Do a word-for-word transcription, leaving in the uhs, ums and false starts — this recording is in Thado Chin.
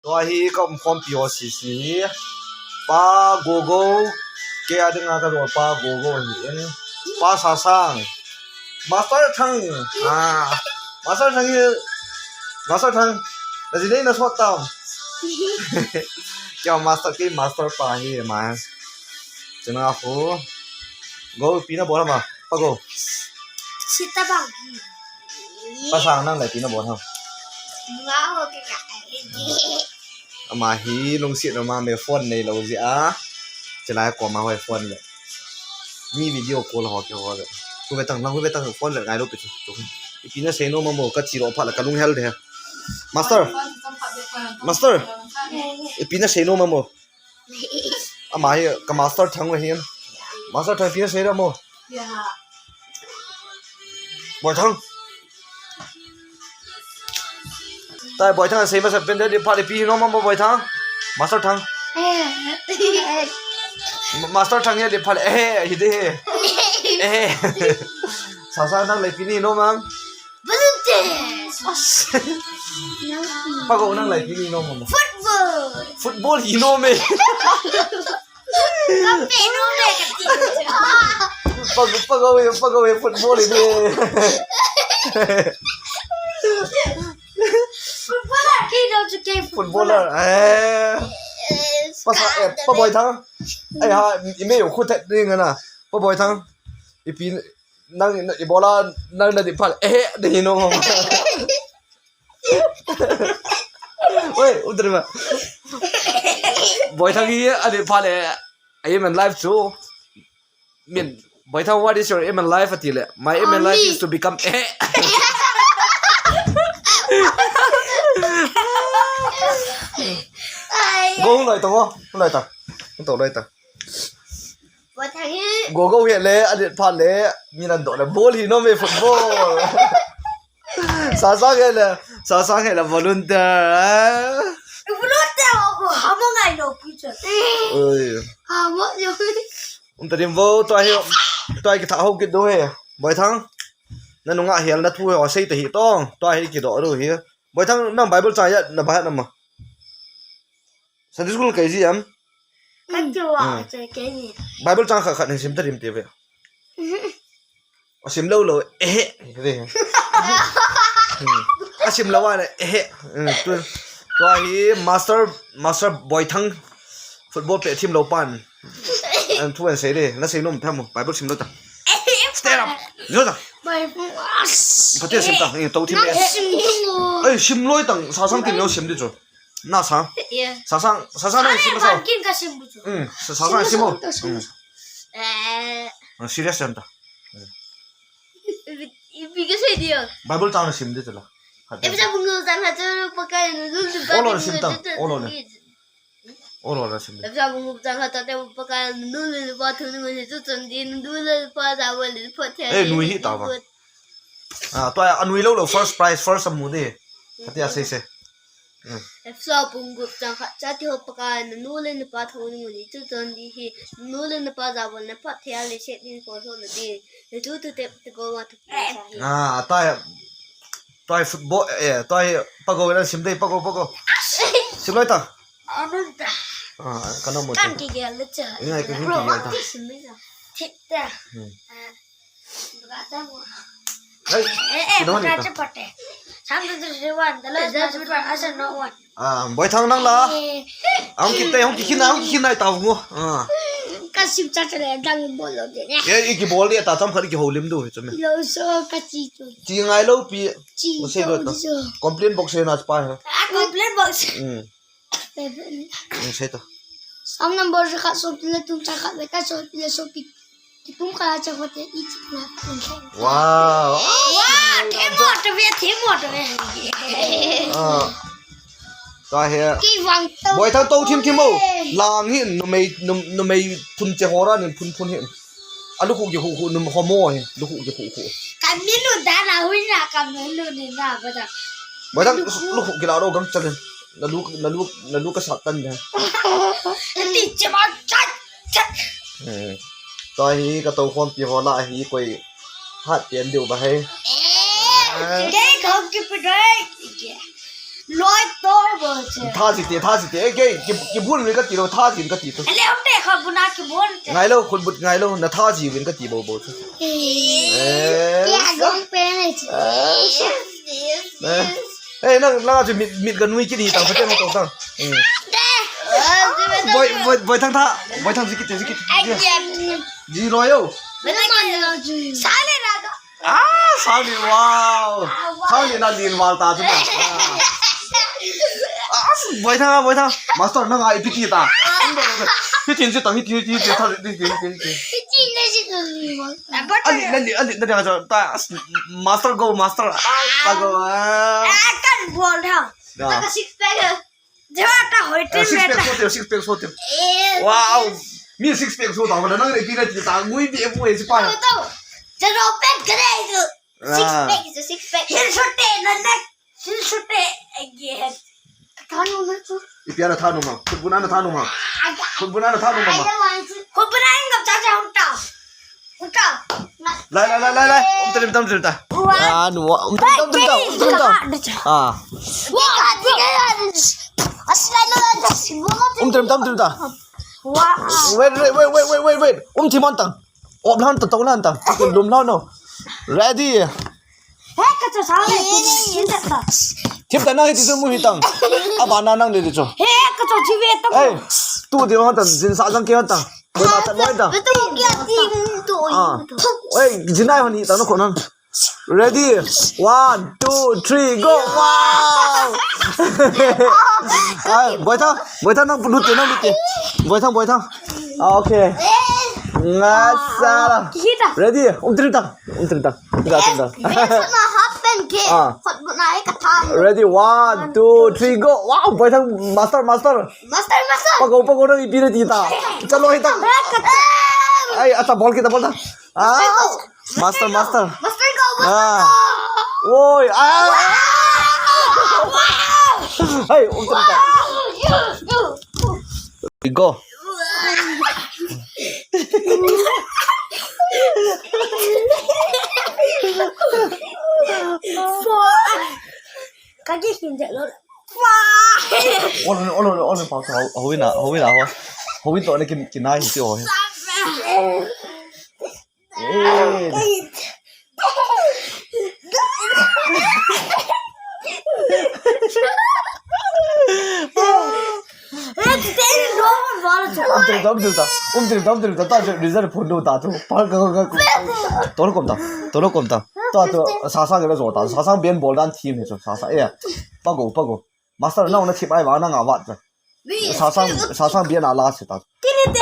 Tua hi ka umkhompi ho sese hi. Pa Gogo. Kei a dinga ka dol pa Gogo hi. Pa Sasang. Master Thang. Ah. Master Thang hi. Master Thang. Na ji nei na sot tam. Kei master, kei master pa hi ma. Chena khu. Go, ipi na bol ham? Pa Go. Sita bang. Pa Sang, nang le ipi na bol ham? Nga ho ke ka. Ama hi lungset na ma me phone nei lou jeh a. Chilai koma hoi phone le. Mi video call ho ke ho le. Khu ve tang, nang khu ve tang phone le ngai lou pi chu. Ipi na sei nom ham, ka che lou phat le ka lung hel de. Master. Master. Ipi na sei nom ham. Ama hi ka master Thang ve hin. Master Thang, ipi na sei nom ham? Boy Thang. Tai Boy Thang sei masa pen de, phat le ipi hi nom ham Boy Thang. Master Thang. Master Thang hi le phat le. Eh, hi de. Eh. Sasa, nang le ipi hi nom ham? Volunteers. Pa Go, nang le ipi hi nom ham? Football. Football hi nom e. Ka pe nom e ka ti. Pa Go, Pa Go, Pa Go, football hi de. Footballer, kei nom chu kei footballer. Footballer. Eh. Pa Sa, eh, Pa Boy Thang. Ai ha, i me yo khu thet ding na. Pa Boy Thang. Ipi nang, i bol a, nang na dip phat le. Eh, de hi nom ham. Oi, u tari ma. Boy Thang hi a dip phat le. Aim in life chu. Min, Boy Thang, what is your aim in life? Ati le. My aim in life is to become. Eh. Go, hung loi tang o. Hung loi tang. Hung to loi tang. Boy Thang hi. Go, go hi le, a det phat le, mi nan do le, ball hi nom e, football. Sasang hi le, Sasang hi le, volunteer. Volunteer ko hamo ngai lo pi chu. Oi. Hamo yo. Um ta dim vo, tua hi, tua hi kitha ho kit do he. Boy Thang. Na nunga hial na thu ho sei ta hi tong. Tua hi kido ru hi. Boy Thang, nang Bible cha ya na ba na ma. Sunday school kai ji am? Kan chu a, hmm, che ke ni. Bible chang khat khat hin sim ta rim ti ve. Mhm. A sim lou lou, eh, ve. Hmm. A sim lou a, eh. Hmm, tu, tua hi master, master Boy Thang football pe thim lou pan. An thu an sei de, na sei nom tham mo, Bible sim lou ta. Stand up. Lou ta. Bible. Pate sim ta, eh, to thim. Nang eh. Sim lou. Ei, sim lou tang, Sasang tin lou sim di chu. Na sa. Yeah. Sasang, Sasang na sim sa. Kin ka sim bu chu. Hmm, Sasang sim bu. Hmm. Eh. Ah, serious yan ta. Ipi, ipi ka sei dia. Bible chang sim di chu la. Efesa bung gup chang khat chang Pakai nunung le pa. Olo sim ta. Olo le. Olo le sim di. Efesa bung gup chang khat chang Pakai nunung le pa thu nung le chu chang di nunung le pa da wa le pa the. Eh, nui hi ta ba. Ah, tua a nui lou lou first prize, first amu di. Kati a sei sei. Hmm. Efesa bung gup chang khat chang ti ho Pakai nunung le pa thu nung le chu chang di hi. Nunung le pa da wa le pa the a le se din ko so le di. Le tu tu te te ko wa tu. Ah, tua, tua football, eh, tua hi, Pa Go na sim dei, Pa Go, Pa Go. Sim lou ta. Anun ta. Ah, ka na mo. Kan ki gel le cha. Ngai ka hin ki gel ta. Sim le cha. Thip ta. Hmm. Ah, ba ta mo. Hey, eh, eh, ba ta pate. Sam tu tu one, the last match, Arsenal won. Ah, Boy Thang nang la. Eh. Hung kit te, hung kikhin nai, hung kikhin nai tao ngo. Ah. Ka sim cha cha le dang bol lou de ne. Ye, i kibol de ta cham khat i kihoulim diu hi chu me. Lo so ka chi chu. Chi ngai lou pi. Chi. Complain box he na pa he. Ah, complain box. Hmm. Hmm, sei to. Sam number khat so pi le tum cha khat le ka so pi le so pi. Kitum kha cha khote i chi na. Wow. Wow, themo to ve, themo to ve. Ah. Tua hi. Ki vang to. Boy Thang to thim thim o. Lang hin numei, num, numei phun che hora nin phun phun hin. A lukhu ki khu khu num homo hi. Lukhu ki khu khu. Ka mi lu da na hui na ka mi lu ni na ba da. Boy Thang lukhu ki la ro gam chalin. Na lu, na lu, na lu ka satan ne. Ti che ma chat chat. Hmm. Tua hi ka to khompi ho la hi koi hat pian diu ba hei. Eh, ke khom ki pu doi. Loi tor bo che. Tha ji te, tha ji te. Eh, ke, ke, ke bun ve ka ti lo, tha ji ka ti to. Le um te kho buna ke bun te. Ngai lo, khun but ngai lo, na tha ji vin ka ti bo bo. Eh. Ya gong pe ne che. Eh. Eh, nang, nang chu mit, mit ka nui ki ni tang, pa te mo tong tang. Hmm. Boi, boi, boi thang tha, boi thang ji ki te, ji ki te. Ai, ya. Ji lo yo. Sa le na ka. Ah, sang ni, wow. Sang ni na lin val ta chu na. Ah. Ah, boi thang, boi thang. Master nang ai piti ta. Piti ji ta, piti, piti, piti, piti, piti. Piti ne ji ta ni mo. Ali, ali, ali, ta, ta, ta. Master go, master. Ah, ta go. Ah. Ah, kan bol thang. Ya. Ta ka six pack. Jawata hoi tin. Six pack so te, six pack so te. Eh. Wow. Mi six pack so ta, wala nang re pi re ti ta, ngui bi e bu e si pa. To, to. Zero pack ka dei tu. Six pack is a six pack. Hin so te na na. Hin so te. Again. Thanu ma chu. Ipi ana thanu ma. Khutbuna na thanu ma. Khutbuna na thanu ma. Khutbuna in gam cha cha hung ta. Lai, lai, lai, lai, lai. Um trim tam trim ta. Ah, nu. Um trim tam trim ta. Um trim tam. Ah. Um trim tam trim ta. Wait, wait, wait, wait, wait, wait, wait. Um trim man tang. Op lan ta, tong lan ta. Lum lan no. Ready. He ka chu sa le. Thip ta nang hi ti chu mu hi tang. Abana nang de chu. He ka chu chi ve ta. Hey, tu de hon ta, jin sa jang ke hon ta. Boi ma chat noi ta. Betul, dia tim tu. Ah. Oi, jinai hon hi ta na ko nan. Ready? One, two, three, go. Wow. Ai, boi thang, boi thang nang lut te, nang lut te. Boi thang, boi thang. Ah, okay. Ngasala. Kita. Ready? Um trim ta. Um trim ta. Kita, kita. This is my husband ke. Ah. Hot but na ka tham. Ready? One, two, three, go. Wow, boi thang master, master. Master, master. Pago, pago, nang ipi re ti ta. Chalo, hi ta. Ai, acha bol kita, bol ta. Ah. Master, master. Master go, master go. Ah. Oi, ah. Hey, um trim ta. Go. Four. Ka gi hin je lo. Four. Ol, ol, ol, ol, pa, ho, ho, win a, ho, win a, ho. Ho, win to, ne, kin, kin, nai, ti, ho. Seven. Eh. Eight. Eh, ti te ni lo mo lo chu. Um trim ta, um trim ta. Um trim ta, um trim ta. Ta chu result phun do ta chu. Pa ka ka. Tolo kom ta. Tolo kom ta. Ta chu sa sa ke lo ta. Sa sa ben bol dan team ni chu. Sa sa, eh. Pa go, pa go. Master nau na thip ai va na nga vat. Sa sa, sa sa ben a la se ta. Kini te.